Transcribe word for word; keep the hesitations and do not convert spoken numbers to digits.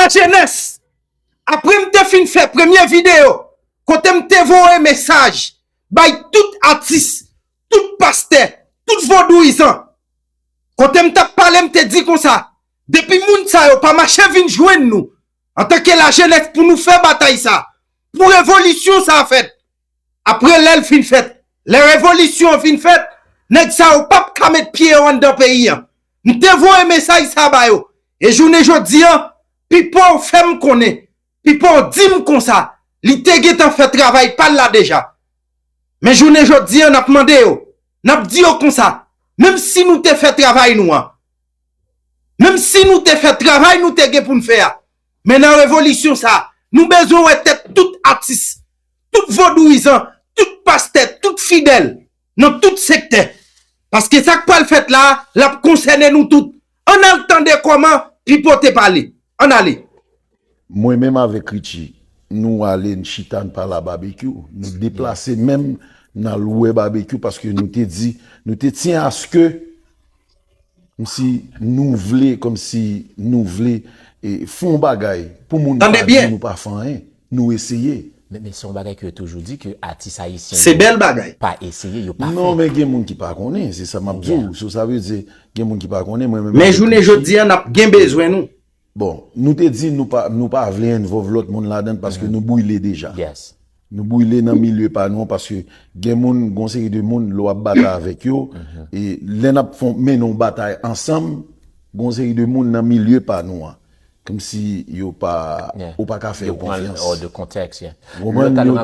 Lajenès, apre m te fin fè premye videyo, kote m te voye mesaj bay tout atis, tout pastè, tout vodouyizan, kote m t ap pale, m te di konsa, depi moun sa yo pa mache vin jwenn nou, antanke lajenès, pou nou fè batay sa, pou revolisyon sa fèt, apre lè l fin fèt, lè revolisyon an fin fèt, nèg sa yo p ap ka met pye yo anndan peyi a. M te voye mesaj sa ba yo. E jounen jodi a, Pipo fè m konnen, Pipo di m konsa, li te gentan fè travay pa l la deja. Men jounen jodi a, n ap mande yo, n ap di yo konsa, menm si nou te fè travay nou an, menm si nou te fè travay nou te gen pou n fè a, men nan revolisyon sa, nou bezwen wè tèt tout atis, tout vodouyizan, tout pastè, tout fidèl, nan tout sektè. Paske sa k pral fèt la, l ap konsène nou tout. Ann al tande kòman Pipo te pale. Ann ale. Mwen menm avèk Richie, nou ale, n chita, n pale a Babekyou. Nou deplase menm, n al wè Babekyou paske nou te di, nou te tyen aske kòmsi nou vle, kòmsi nou vle e, fè yon bagay pou moun Tande pa byen. Di nou pa fè anyen. Nou eseye. Men, men se yon bagay ke yo toujou di ke atis ayisyen Se yo bèl bagay. Pa eseye, yo pa Non, fè. Men gen moun ki pa konnen, se sa m ap di w. So, sa vle di, gen moun ki pa konnen, mwen menm. Men jounen jodi a, n ap gen bezwen nou. Bon, nou te di nou pa, nou pa vle envolve lòt moun ladan paske nou brile deja. Yes. Nou brile nan milye pa nou an paske gen moun, gon seri de moun, lè w ap batay avèk yo, e lè n ap fon, mennen yon batay ansanm, gon seri de moun nan milye pa nou an. Kòmsi yo pa, Yeah. Ou pa ka fè Yo yo pran konfyans. Hors de contexte, yeah. Ou konprann? Lòt la, nou Yo